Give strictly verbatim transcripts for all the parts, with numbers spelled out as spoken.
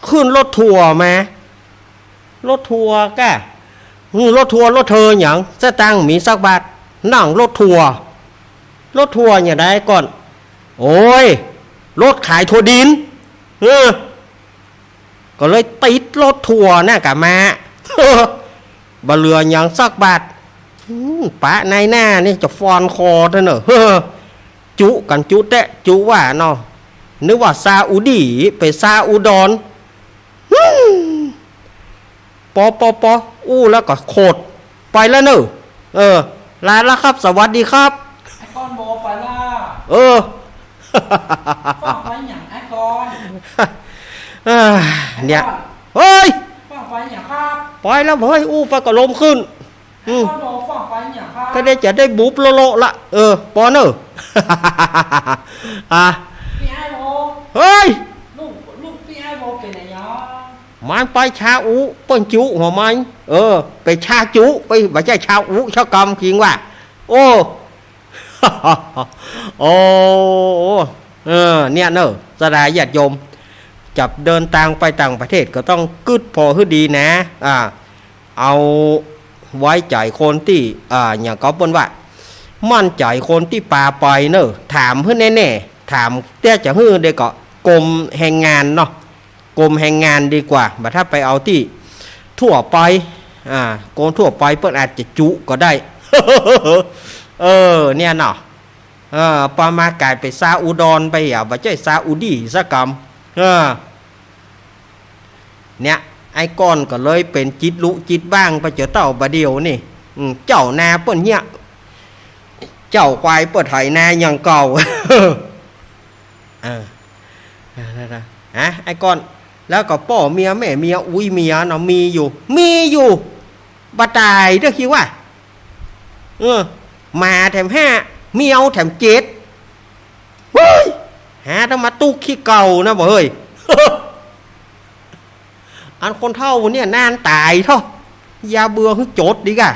ขึ้นรถทัวร์มา รถทัวร์ก้า อืม รถทัวร์ รถเธอหยัง สตางค์มีสักบาท นั่งรถทัวร์ รถทัวร์หยังใดก่อน โอ้ย รถขายถั่วดิน เออ ก็เลยติดรถทัวร์น่ะกะมา บ่เหลือหยังสักบาท อืม ปะนายหน้านี่จะฟอนคอเถอะเนอะ เฮ้อ จุกั๋นจุแต๊ จุว่าเนาะ นึกว่าซาอุดี ไปซาอุดร อืม ปอ ปอ ปอ อู้แล้วก็โขด ไปแล้วเนอะ เออ ลาแล้วครับ สวัสดีครับ ไอ้ก้อนบ่ไปละ เออ ฟ้าวไปหยังไอ้ก้อน เอ้ย เนี่ย ไอ้ก้อน เฮ้ย ฟ้าวไปหยังครับ ไปแล้วเฮ้ย อู้ไปก็ลมขึ้น อืม ไอ้ก้อนบ่ฟ้าวไปหยังครับ ก็ได้จะได้บุบโละๆ ละ เออ ปอเนอะ อ่ะ ปี้อ้ายโบ เฮ้ย ลูก ลูกปี้อ้ายโบเป๋นอะหยัง มันไปซาอุ เปิ้นจุหัวมัน เออ ไปซาจุ ไป บ่ใจ้ซาอุ ซะกำ จริงว่า โอ้ โอ้ เออ เนี่ยเนอะ ศรัทธาญาติโยม จะเดินตางไปต่างประเทศก็ต้องกึ๊ดผ่อหื้อดีนะ อ่า เอาไว้ใจ๋คนตี้ อ่า หยังก็เปิ้นว่า มั่นใจ๋คนตี้ปาไปเนอะ ถามหื้อแน่ๆ ถามเต๊อะ จะหื้อใดก็กรมแรงงานเนาะ กรมแรงงานดีกว่า บ่ถ้าไปเอาตี้ทั่วไป อ่า คนทั่วไปเปิ้นอาจจะจุก็ได้ เออ เนี่ยเนาะ เออ ปอมาก๋ายเป๋นซาอุดรไปอ่ะ บ่ใจ้ซาอุดีซะกำ เออ เนี่ย ไอ้ก้อนก็เลยเป๋นจิตลุจิตว่างไปเจ้าเต้าบ่าเดี่ยวนี่ อืม เจ้านาเปิ้นเนี่ย เจ้าควายเปิ้นไถนาอย่างเก่า เออ ฮะ ไอ้ก้อน แล้วก็ป้อเมียแม่เมียอุ๊ยเมียเนาะ มีอยู่ มีอยู่ บ่ต๋ายเต๊อะ คิดว่า เออ หมาแถมห้า แมวแถมเจ็ด เฮ้ย หาแต่มาตุ๊กขี้เก่านะบ่เฮ้ย อันคนเฒ่าเนี่ยนานต๋ายเถาะ อย่าเบื่อหื้อจดดีก่า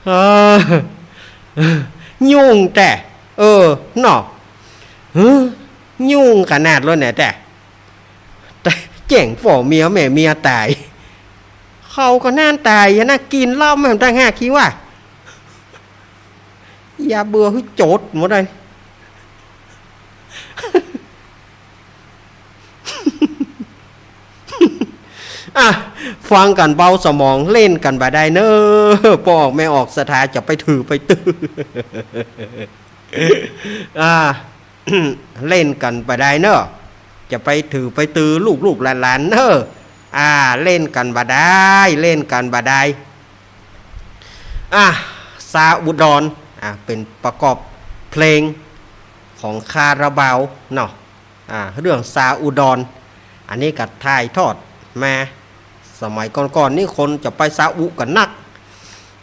เออ ยุ่งแต๊ เออ เนาะ เออ ยุ่งขนาดเลยเนี่ยแต๊ แต๊ แจ้งป้อเมียแม่เมียต๋าย เขาก็นานต๋ายอะนะ กิ๋นเหล้าแม่นต่างหาก คิดว่า อย่าเบื่อหื้อจดหมดเลย อ่ะ ฟังกั๋นเบาสมอง เล่นกั๋นบ่ได้เน่อ ป้อออกแม่ออกศรัทธาจะไปถือไปตือ อ่า เล่นกั๋นบ่ได้เน่อ จะไปถือไปตือลูกๆหลานๆเน่อ อ่า เล่นกั๋นบ่ได้ เล่นกั๋นบ่ได้ อ่ะ ซาอุดร อ่ะ เป๋นประกอบเพลงของคาราบาวเนาะ อ่า เรื่องซาอุดร อันนี้ก็ถ่ายทอดมา สมัยก่อนๆ นี่คนจะไปซาอุกั๋นนัก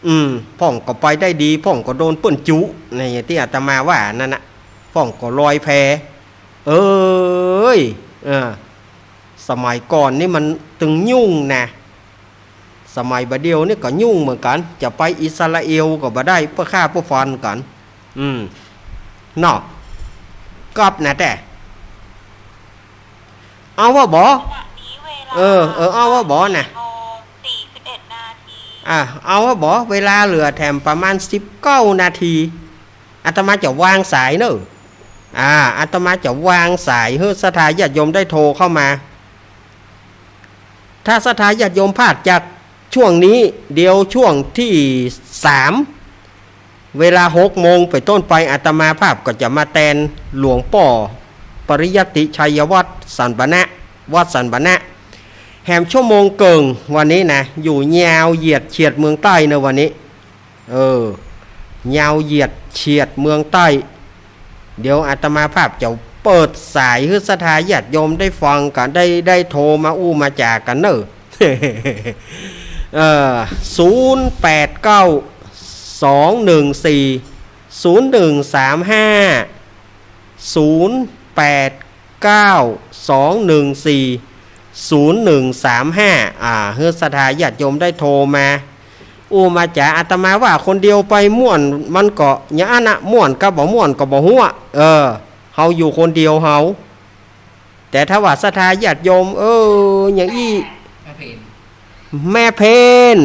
อืม พ่องก็ไปได้ดี พ่องก็โดนเปิ้นจุ ในตี้อาตมาว่านั่นน่ะ พ่องก็ลอยแพ เอ้ย เออ สมัยก่อนนี่มันตึงยุ่งนะ สมัยบ่าเดี่ยวนี่ก็ยุ่งเหมือนกั๋น จะไปอิสราเอลก็บ่ได้ เปื้อฆ่าเปื้อฟันกั๋น อืม เนาะ ก๊อบนะแต๊ เอาว่าบ่ ขณะนี้เวลา เออ เออ เอาว่าบ่นะ บ่ายสามโมงสี่สิบเอ็ดนาที อ่ะ เอาว่าบ่ เวลาเหลือแถมประมาณสิบเก้านาที อาตมาจะวางสายเน่อ อ่า อาตมาจะวางสายหื้อศรัทธาญาติโยมได้โทรเข้ามา ถ้าศรัทธาญาติโยมพลาดจากช่วงนี้ เดี๋ยวช่วงที่สาม เวลาหกโมงเป๋นต้นไป อาตมาภาพก็จะมาแตนหลวงป้อปริยัติชัยวัฒน์สันปะนะ วัดสันปะนะ แหมชั่วโมงเกิ่งวันนี้นะ อยู่ยาวเหยียดเฉียดเมืองใต้เน่อวันนี้ เออ ยาวเหยียดเฉียดเมืองใต้ เดี๋ยวอาตมาภาพจะเปิดสายหื้อศรัทธาญาติโยมได้ฟังกั๋น ได้ ได้โทรมาอู้มาจ๋ากั๋นเน่อ เออ ศูนย์แปดเก้า สองหนึ่งสี่ ศูนย์หนึ่งสามห้า ศูนย์แปดเก้า สองหนึ่งสี่ ศูนย์หนึ่งสามห้า อ่า หื้อศรัทธาญาติโยมได้โทรมา อู้มาจ๋า อาตมาว่าคนเดียวไปม่วนมันก็อย่างอั้นนะ ม่วนกับบ่ม่วนก็บ่ฮู้อะ เออ เฮาอยู่คนเดียวเฮา แต่ถ้าว่าศรัทธาญาติโยม เออ อย่างอี้ แม่เพน แม่เพน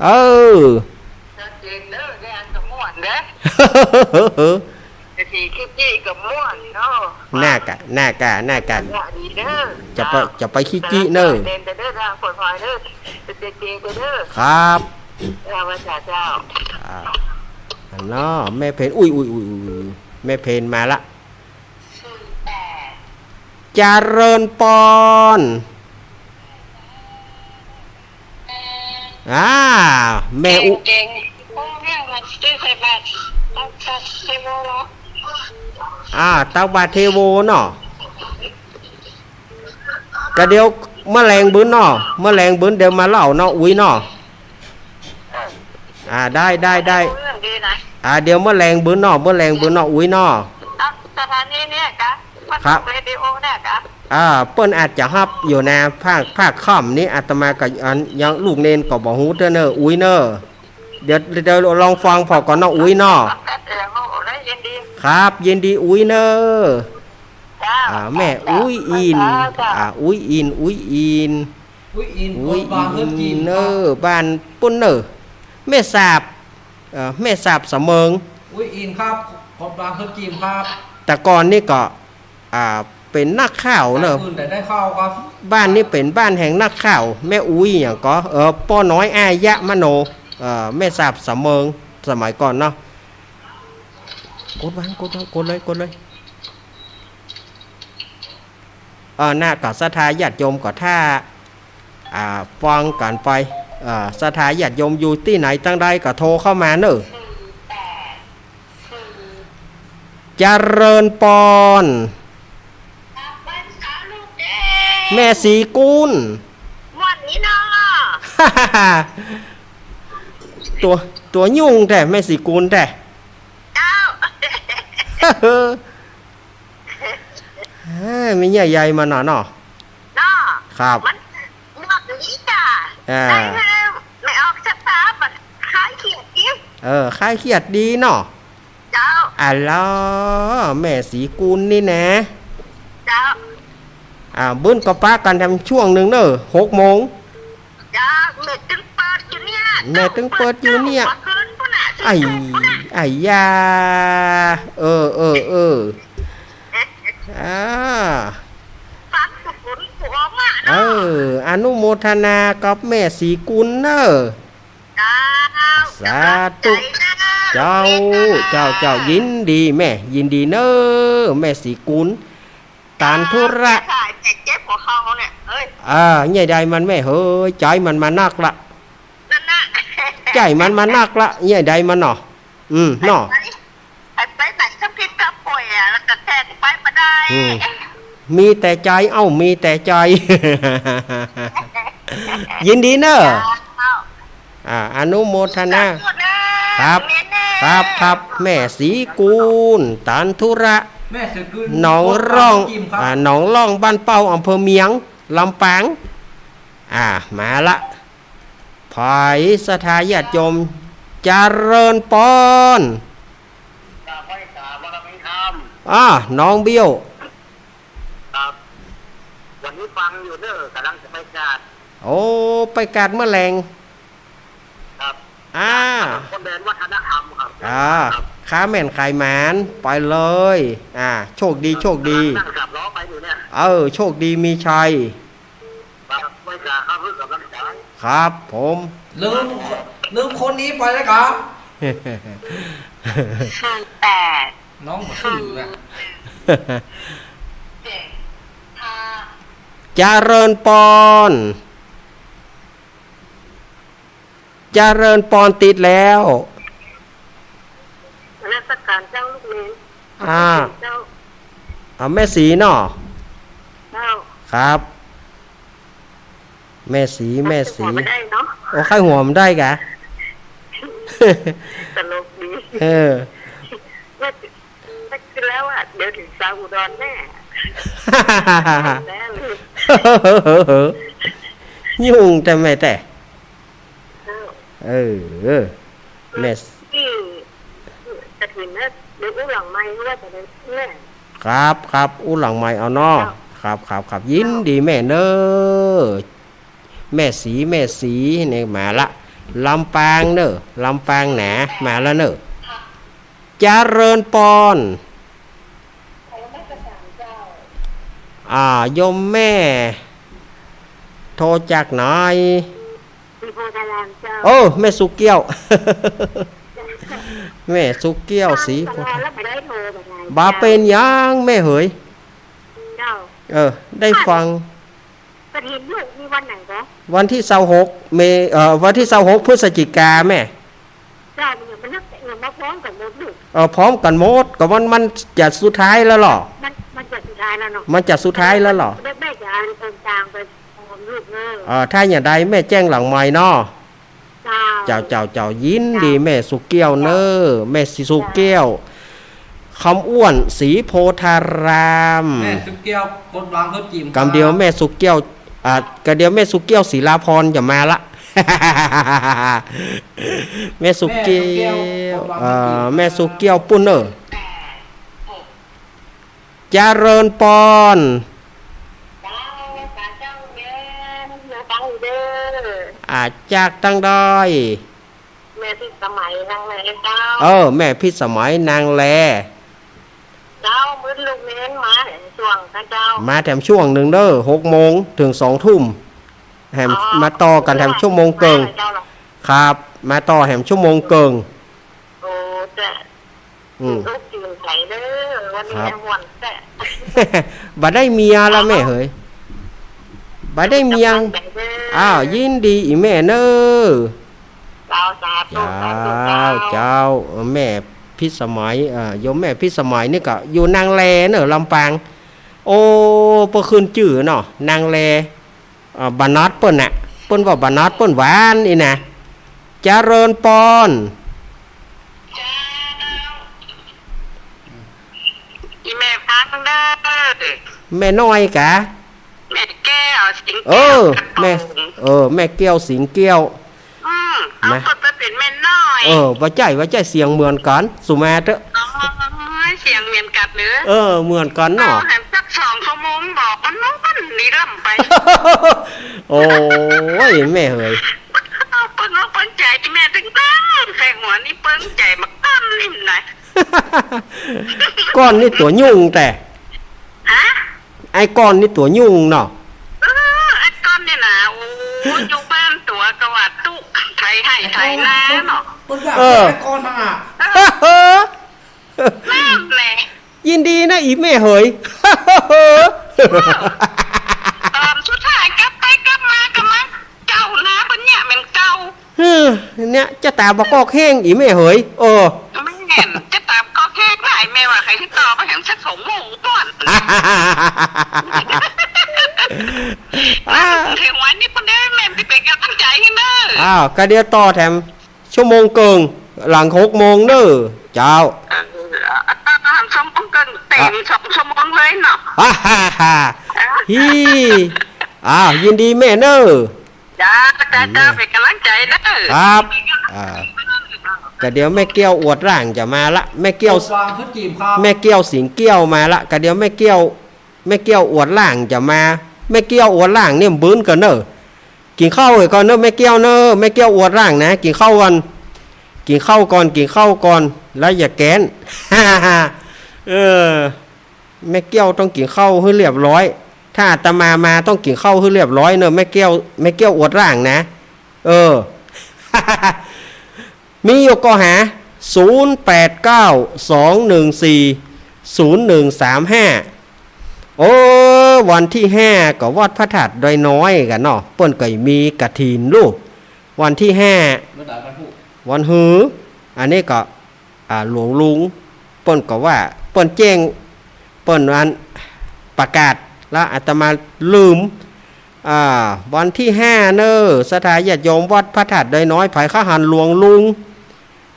เออ ชัดเจนเด้อ แดงก็ม่วนเด้อ แต่สีขี้จี้ก็ม่วนเนาะ น่ากะ น่ากะ น่ากะ ดีเด้อ จะไป จะไปขี้จี้เน่อ เด่นแต่เด้อ ทางปลอดภัยเด้อ เจเจเด้อ ครับ เจ้า ว่าจ้าเจ้า อ่า อันเนาะ แม่เพน อุ้ย อุ้ย อุ้ย อุ้ย แม่เพนมาละ เจริญปอน อ่า แม่อุ เก่งๆ โอ้ แม่มาซื้อใส่บาตร ตักบาตรเทโวเหรอ อ่า ตักบาตรเทโวเนาะ ก็เดี๋ยวเมื่อแลงบึนเนาะ เมื่อแลงบึนเดี๋ยวมาเล่าเนาะ อุ๊ยเนาะ อ่า ได้ ได้ ได้ เรื่องดีนะ อ่า เดี๋ยวเมื่อแลงบึนเนาะ เมื่อแลงบึนเนาะ อุ๊ยเนาะ อ่ะ สถานีเนี่ยกะ ครับ เรดิโอเนี่ยกะ อ่า เปิ้นอาจจะฮับอยู่นะ ภาค ภาคค่ำนี้อาตมาก็ อัน ยังลูกเณรก็บ่ฮู้เตื้อเน่อ อุ๊ยเน่อ เดี๋ยว เดี๋ยวลองฟังผ่อก่อนเนาะ อุ๊ยเนาะ เออ โอ้ ได้ยินดี ครับ ยินดี อุ๊ยเน่อ จ้า อ่า แม่อุ๊ยอิน จ้า อ่า อุ๊ยอิน อุ๊ยอิน อุ๊ยอิน อุ๊ยอิน คนบ้านเฮือนจีนครับ เน่อ บ้านปุ้นเน่อ แม่สาบ เอ่อ แม่สาบสะเมิง อุ๊ยอินครับ คนบ้านเฮือนจีนครับ แต่ก่อนนี่ก็ อ่า เป๋นนักข่าวเน่อ บ้านนี้เป๋นบ้านแห่งนักข่าว แม่อุ๊ยหยังก็ เออ ป้อน้อยอายะมโน เอ่อ แม่สาบสะเมิง สมัยก่อนเนาะ กดวาง กดวาง กดเลย กดเลย เออ น่ะ ก็ศรัทธาญาติโยมก็ถ้า อ่า ฟังกั๋นไป เอ่อ ศรัทธาญาติโยมอยู่ตี้ไหนตังใดก็โทรเข้ามาเน่อ เจริญปอน แม่ศรีกุล ม่วนนี้เนาะ ตั๋ว ตั๋วยุ่งแต๊ แม่ศรีกุลแต๊ เจ้า เอ้อ แม่ใหญ่ใหญ่มันน่ะเนาะ เนาะ ครับ มัน ม่วนนี้จ้ะ อ่า ได้แม่ แม่ออกชะตาบัดคลายเครียดอิ้ว เออ คลายเครียดดีเนาะ เจ้า อะลอ แม่ศรีกุลนี่นะ เจ้า อ่า บึ้นก็ปะกั๋นทำช่วงนึ่งเน่อ หกโมง เจ้า แม่ตึงเปิดอยู่เนี่ย แม่ตึงเปิดอยู่เนี่ย เมื่อคืนปุ้นน่ะ ไอ้ สี่ทุ่มปุ้นน่ะ ไอ้ยา เออ เออ เออ อ่า ฟังสุขุนผัวมาเนาะ เออ อนุโมทนากับแม่ศรีกุลเน่อ เจ้า สาธุ เจ้า เจ้า เจ้า ยินดีแม่ ยินดีเน่อ แม่ศรีกุล ต๋านธุระ สายแตกเจ็บหัวเข่าเนี่ย เอ้ย อ่า ใหญ่ใดมันแม่ เฮ้ย ใจ๋มันมานักละ นั่นน่ะ ใจ๋มันมานักละ ใหญ่ใดมันเนาะ อืม เนาะ ไป ไป ไปไหนก็ผิดก็ป่วยอะ แล้วก็แทนไปบ่ได้ อืม มีแต่ใจ๋ เอ้า มีแต่ใจ๋ ยินดีเนอะ เจ้า อ่า อนุโมทนา สาธุนะ ครับ เน้นๆ ครับ ครับ แม่ศรีกุล ตานธุระ แม่ศรีกุล หนองร่อง คนบ้านเฮือนจีนครับ อ่า หนองร่อง บ้านเป้า อำเภอเมียง ลำปาง อ่า มาละ ใผศรัทธาญาติโยม เจริญปอน กราบไหว้สาบารมีธรรม อ่า น้องเบี้ยว ครับ วันนี้ฟังอยู่เนอะ กำลังจะไปกาด โอ้ ไปกาดเมื่อแลง ครับ อ่า ถนนคนเดินวัฒนธรรมครับ อ่า ครับ ค้าแม่นขายหมาน ไปเลย อ่า โชคดี โชคดี กำลังนั่งสามล้อไปอยู่เนี่ย เออ โชคดีมีชัย ครับ ไหว้สาครับ เพื่อกำลังใจ ครับผม ลืม ลืมคนนี้ไปแล้วครับ ศูนย์แปด น้องบ่ซื่ออะ ศูนย์เจ็ดห้า เจริญปอน เจริญปอนติดแล้ว นมัสการเจ้าลูกเณร อ่า เจ้า อ่า แม่ศรีเนาะ เจ้า ครับ แม่ศรี แม่ศรี ใครหัวบ่ได้เนาะ โอ้ ใครหัวบ่ได้กะ ตลกดี เออ ไม่ ไม่คิดแล้วอะ เดี๋ยวถึงสาวอุดรแน่ แน่เลย ยุ่งแต่แม่แต่ เออ แม่ ตี้กฐินนะ เดี๋ยวอู้หลังไมค์ว่าจะได้แม่ ครับ ครับ อู้หลังไมค์เอาเนาะ เจ้า ครับ ครับ ครับ ยินดีแม่เน้อ แม่ศรี แม่ศรี นี่มาละ ลำปางเน้อ ลำปางหนา มาแล้วเน้อ เจริญปอน อ่า โยมแม่ โทรจากไหน ศรีโพธารามเจ้า เออ แม่สุเกี้ยว แม่สุเกี้ยว ศรีโพธาราม แล้วบ่ได้โทรบ่ได้ บ่าเป๋นหยังแม่เหย เจ้า เออ ได้ฟัง กฐินลูกมีวันไหนเหรอ วันตี้ซาวหก เม เอ่อ วันตี้ซาวหก พฤศจิกาแม่ เจ้า มันยังบ่นับ มันมาพร้อมกั๋นหมดลูก เออ พร้อมกั๋นหมด ก็มัน มันจะสุดท้ายแล้วเหรอ มัน มันจะสุดท้ายแล้วเนาะ มันจะสุดท้ายแล้วเหรอ แม่ แม่จะเอาตรงกลางไปพร้อมลูกเน้อ เออ ถ้าอย่างใดแม่แจ้งหลังไมค์เนาะ เจ้า เจ้า เจ้า เจ้า ยินดี เจ้า แม่สุเกี้ยวเน้อ แม่สุเกี้ยว คำอ้วน ศรีโพธาราม แม่สุเกี้ยว กดวางเขาจีบ กำเดียวแม่สุเกี้ยว อ่ะ กำเดียวแม่สุเกี้ยว ศรีลาพรจะมาละ แม่สุเกี้ยว แม่สุเกี้ยว กดวางเขาจีบ เอ่อ แม่สุเกี้ยวปุ้นเน้อ เจริญปอน เจ้า สาเจ้าเย็น มาฟังเด้อ อ่า จากตังใด แม่พิสมัยนางแลเจ้า เออ แม่พิสมัยนางแล เจ้า มื้อลูกเน้นมาแถมช่วงนะเจ้า มาแถมช่วงนึ่งเน้อ หกโมงเถิงสองทุ่ม แถม อ๋อ มาต่อกั๋นแถมชั่วโมงเกิ่ง มาเจ้าเหรอ ครับ มาต่อแถมชั่วโมงเกิ่ง โอ้ เจ้า อืม ลูกจืนใสเด้อ วันนี้ ครับ ม่วนแท้ บ่ได้เมียละแม่เหย บ่ได้เมีย กำลังใจเด้อ อ้าว ยินดีอีแม่เน้อ เจ้า สาธุ เจ้า สาธุ เจ้า เจ้า แม่พิสมัย เอ่อ โยมแม่พิสมัยนี่ก็อยู่นางแลเน้อ ลำปาง โอ้ เปิ้นขึ้นจื้อเนาะ นางแล อ่า บ่านัดเปิ้นน่ะ เปิ้นว่าบ่านัดเปิ้นหวานนี่นะ เจริญปอน อีแม่ฟังเด้อ แม่น้อยกะ แม่แก้ว สิงห์แก้ว เออ แม่ เออ แม่แก้ว สิงห์แก้ว อืม เอา นะ เปิ้นไปเป๋นแม่น้อย เออ บ่ใจ้ บ่ใจ้ เสียงเหมือนกั๋น สุมาเต๊อะ อ๋อ เสียงเหมือนกั๋นเน้อ เออ เหมือนกั๋นเนาะ เอาแถมสักสองชั่วโมงบอกมันนอนนี่ล่ำไป โอ้ย แม่เหย เปิ้นอกเปิ้นใจ๋ แม่ตึงตั้งใส่หัวนี่เปิ้นใจ๋มาตั้งนิ่มหน่อย ก้อนนี่ตั๋วยุ่งแต่ ฮะ ไอ้ก้อนนี่ตั๋วยุ่งเนาะ เออ ไอ้ก้อนนี่นะ โอ้ อยู่บ้านตั๋วกะว่าตุ๊ไถไฮ่ไถนาเนาะ เปิ้นว่า เออ ไอ้ก้อนน่ะ เออ นั่นแหละ ยินดีนะอีแม่เหย เออ สุดท้ายกลับไปกลับมาก็มาเจ้านาเปิ้นเนี่ยเหมือนเก่า เฮ้อ เนี่ยจะต๋ามบ่ากอกแห้งอีแม่เหย เออ แม่น จะต๋ามกอกแห้งหลาย แม่ว่าใค่ติดต่อไปแถมสักสองโมงก่อน อ่า เถิงวันนี้เปิ้นได้แม่นตี้เป๋นกำลังใจ๋หื้อเน้อ อ้าว กะเดี๋ยวต่อแถม ชั่วโมงเกิ่ง หลังหกโมงเน้อ เจ้า เออ ชั่วโมงเกิ่ง เต็ม อ่ะ สองชั่วโมงเลยเนาะ ฮ่าฮ่าฮ่า อ่ะ ฮี อ้าว ยินดีแม่เน้อ จ้า จ้า จ้า อืม เป๋นกำลังใจ๋เน้อ ครับ อ่า กะเดี๋ยวแม่แก้วอวดร่างจะมาละ แม่แก้ว แม่แก้วสิงห์แก้วมาละ กะเดี๋ยวแม่แก้ว แม่แก้วอวดร่างจะมา แม่แก้วอวดร่างเนี่ยบึ้นกั๋นเน้อ กิ๋นข้าวก่อนเน้อแม่แก้วเน้อ แม่แก้วอวดร่างนะ กิ๋นข้าวก่อน กิ๋นข้าวก่อน กิ๋นข้าวก่อน แล้วอย่าแก๊น เออ แม่แก้วต้องกิ๋นข้าวหื้อเรียบร้อย ถ้าอาตมามาต้องกิ๋นข้าวหื้อเรียบร้อยเน้อ แม่แก้ว แม่แก้วอวดร่างนะ เออ มีอยู่ก็หา ศูนย์แปดเก้า สองหนึ่งสี่ ศูนย์หนึ่งสามห้า โอ้ วันตี้ห้าก็วัดพระธาตุดอยน้อยกั๋นเนาะ เปิ้นก็มีกฐินลูก วันตี้ห้า วันหื้อ อันนี้ก็ อ่า หลวงลุง เปิ้นก็ว่า เปิ้นแจ้ง เปิ้นอันประกาศ แล้วอาตมาลืม อ่า วันตี้ห้าเน้อ ศรัทธาญาติโยมวัดพระธาตุดอยน้อย ใผใค่หันหลวงลุง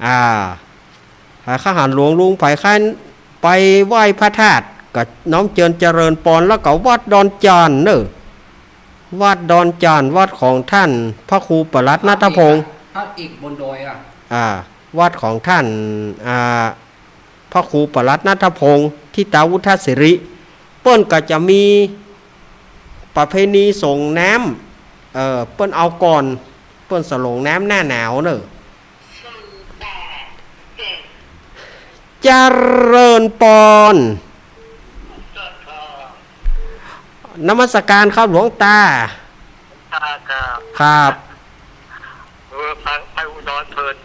อ่า ใผใค่หันหลวงลุง ใผใค่ไปไหว้พระธาตุ ก็น้อมเจิญเจริญปอน แล้วก็วัดดอนจานเน้อ วัดดอนจาน วัดของท่านพระครูปลัดณัฐพงษ์ พระเอกบนดอยอะ อ่า วัดของท่าน อ่า พระครูปลัดนัทพงษ์ ทิตาวุฒสิริ เปิ้นก็จะมีประเพณีสรงน้ำ เอ่อ เปิ้นเอาก่อน เปิ้นสรงน้ำหน้าหนาวเน่อ เจริญปอน นมัสการครับหลวงตา ครับ ครับ เออ ไป ไปอุดรเพลิน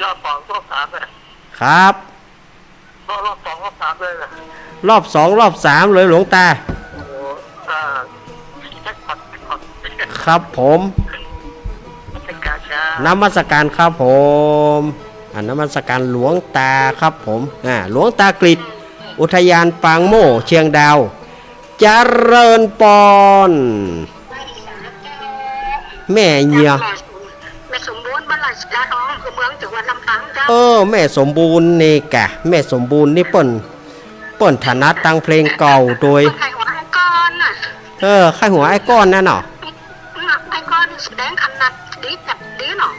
รอบสองรอบสามเลย ครับ รอบ รอบสองรอบสามเลยนะ รอบสองรอบสามเลยหลวงตา โอ้ อ่า แจ็คพอต แจ็คพอต ครับผม นมัสการครับ นมัสการครับผม อ่า นมัสการหลวงตาครับผม อ่า หลวงตากฤษ อุทยานปางโม่เชียงดาว เจริญปอน แม่เยีย แม่สมบูรณ์ บ้านลาดศิลาทอง อำเภอเมือง จังหวัดลำปางเจ้า เออ แม่สมบูรณ์นี่กะ แม่สมบูรณ์นี่เปิ้น เปิ้นถนัดตางเพลงเก่าโดย ใคร่หัวอ้ายก้อนน่ะ เออ ใคร่หัวอ้ายก้อนนั่นเนาะ อ้ายก้อนนี่แสดงขนาดดีจัดดีเนาะ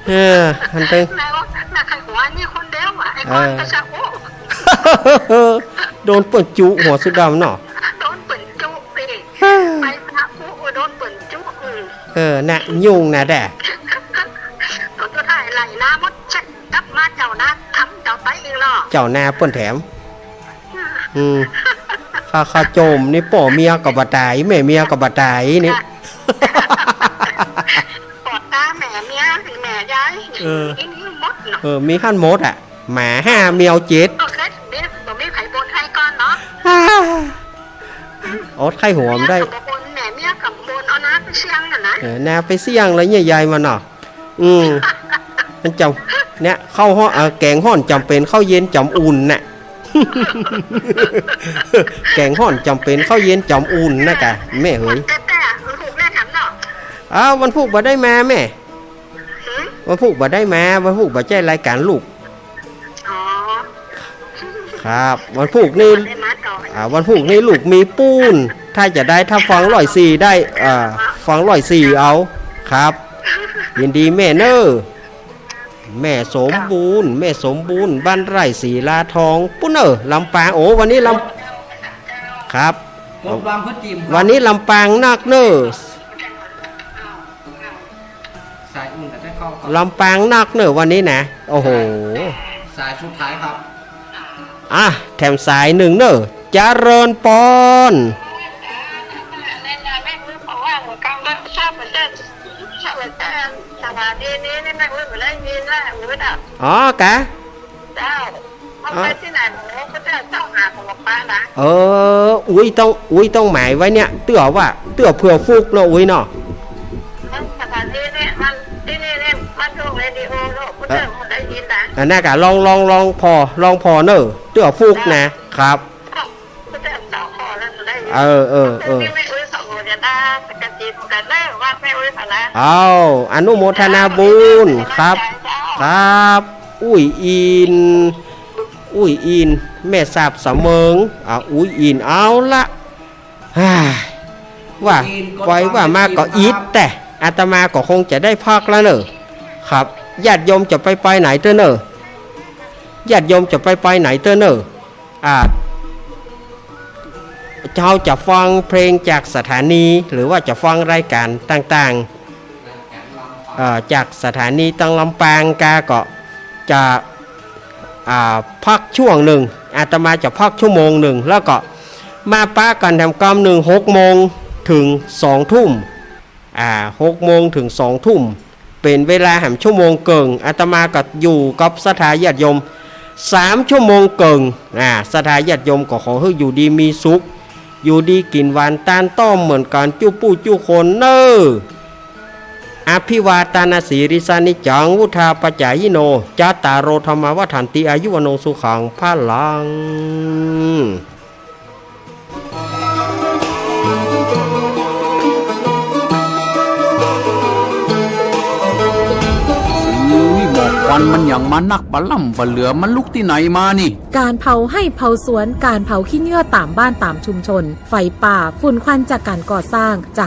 เออ มันเป็น แม่ว่าแม่ใคร่หัวนี่คนเดียวอะ อ้ายก้อน เออ ก็จะ โอ้ โดนเปิ้นจุหัวสุดดำเนาะ โดนเปิ้นจุไป ไปพระผู้โดนเปิ้นจุ อืม เออ น่ะ ยุ่งน่ะแด่ ผลสุดท้ายไล่นาหมด เช็คกลับมาเจ้านาทำเจ้าไปเองเนาะ เจ้านาเปิ้นแถม อืม ข้า ข้าโจมนี่ป้อเมียก็บ่ต๋าย แม่เมียก็บ่ต๋ายนี่ ป้อต๋าแม่เมีย แม่ยาย เออ มีหั้นหมดเนาะ เออ มีหั้นหมดอะ หมาห้า แมวเจ็ด บ่เคย บ่มีใผบ่นใผก่อนเนาะ อดใคร่หัวบ่ได้ แม่ก็บ่บ่น แม่เมียก็บ่บ่น เอานาไปเสี่ยงน่ะนะ เออ นาไปเสี่ยงแล้วเนี่ยยายมันเนาะ อืม มันจ๋ำ เนี่ย ข้าวฮ้อน เอ่อ แก๋งฮ้อนจ๋ำเป๋น ข้าวเย็นจ๋ำอุ่นน่ะ แก๋งฮ้อนจ๋ำเป๋น ข้าวเย็นจ๋ำอุ่นน่ะกะ แม่เหย แต่ แต่วันพูกแม่ถามเนาะ อ้าว วันพูกบ่ได้มาแม่ หืม วันพูกบ่ได้มา วันพูกบ่ใจ้รายก๋านลูก อ๋อ ครับ วันพูกนี่ ได้มาต่อ อ่า วันพูกนี่ลูกมีปู๊น ถ้าจะได้ ถ้าฟังร้อยสี่ได้ อ่า ฟังร้อยสี่เอา ครับ ยินดีแม่เน่อ แม่สมบูรณ์ แม่สมบูรณ์ บ้านไร่ศิลาทอง ปู๊นเน่อ ลำปาง โอ้ วันนี้ลำ ครับ กดวางพื้นที่ วันนี้ลำปางนักเน่อ สายอื่นก็ได้เข้าก่อน ลำปางนักเน่อวันนี้นะ โอ้โห สายสุดท้ายครับ อ่ะ แถมสายนึ่งเน่อ เจริญปอน อ๋อกะ เจ้า เอาไปตี้ไหนหมอ ก็จะเจ้าหาของป้านะ เออ อุ๊ย ต้อง อุ๊ย ต้องหมายไว้เนี่ย เตื้อว่า เตื้อเผื่อฟุกเนาะ อุ๊ยเนาะ มันสถานีเนี่ย มัน ตี้นี่เนี่ย มันดูเรดิโอเนาะ ก็จะได้ยินนะ อันนั้นกะ ลอง ลอง ลองผ่อ ลองผ่อเน่อ เตื้อฟุกนะ ครับ ก็จะเจ้าขอแล้วได้ยิน เออ เออ เออ ตี้ไม่อุ๊ยสองคนจะได้ กระจินกันเน่อ ว่าไม่อุ๊ยพะละ เอา อนุโมทนาบุญครับ ครับ อุ๊ยอิน อุ๊ยอิน แม่สาบเสมิง อ่ะ อุ๊ยอิน เอาละ ฮ่า ว่าไปว่ามาก็อิดแต๊ อาตมาก็คงจะได้พักแล้วเน่อ ครับ ญาติโยมจะไปไปไหนเต๊อะเน่อ ญาติโยมจะไปไปไหนเต๊อะเน่อ อ่า เฮาจะฟังเพลงจากสถานี หรือว่าจะฟังรายการต่างๆ เอ่อ จากสถานีตังลำปางกาก็จะ อ่า พักช่วงนึ่ง อาตมาจะพักชั่วโมงนึ่ง แล้วก็มาปะกั๋นแถมกำนึ่ง หกโมงเถิงสองทุ่ม อ่า หกโมงเถิงสองทุ่ม เป๋นเวลาแหมชั่วโมงเกิ่ง อาตมาก็อยู่กับศรัทธาญาติโยมสามชั่วโมงเกิ่ง อ่า ศรัทธาญาติโยมก็ขอหื้ออยู่ดีมีสุข อยู่ดีกิ๋นหวานตานต้อมเหมือนกั๋นจุ๊ปู้จุ๊คนเน่อ อภิวาทนสีลิสสะนิจจัง วุฑฒาปจายิโน จัตตาโร ธัมมา วัฑฒันติ อายุ วัณโณ สุขัง พะลัง มันหยังมานักบ่าล่ำบ่าเหลือ มันลุกตี้ไหนมานี่ ก๋านเผาไฮ่เผาสวน ก๋านเผาขี้เยื่อต๋ามบ้านต๋ามชุมชน ไฟป่า ฝุ่นควันจากก๋านก่อสร้าง จา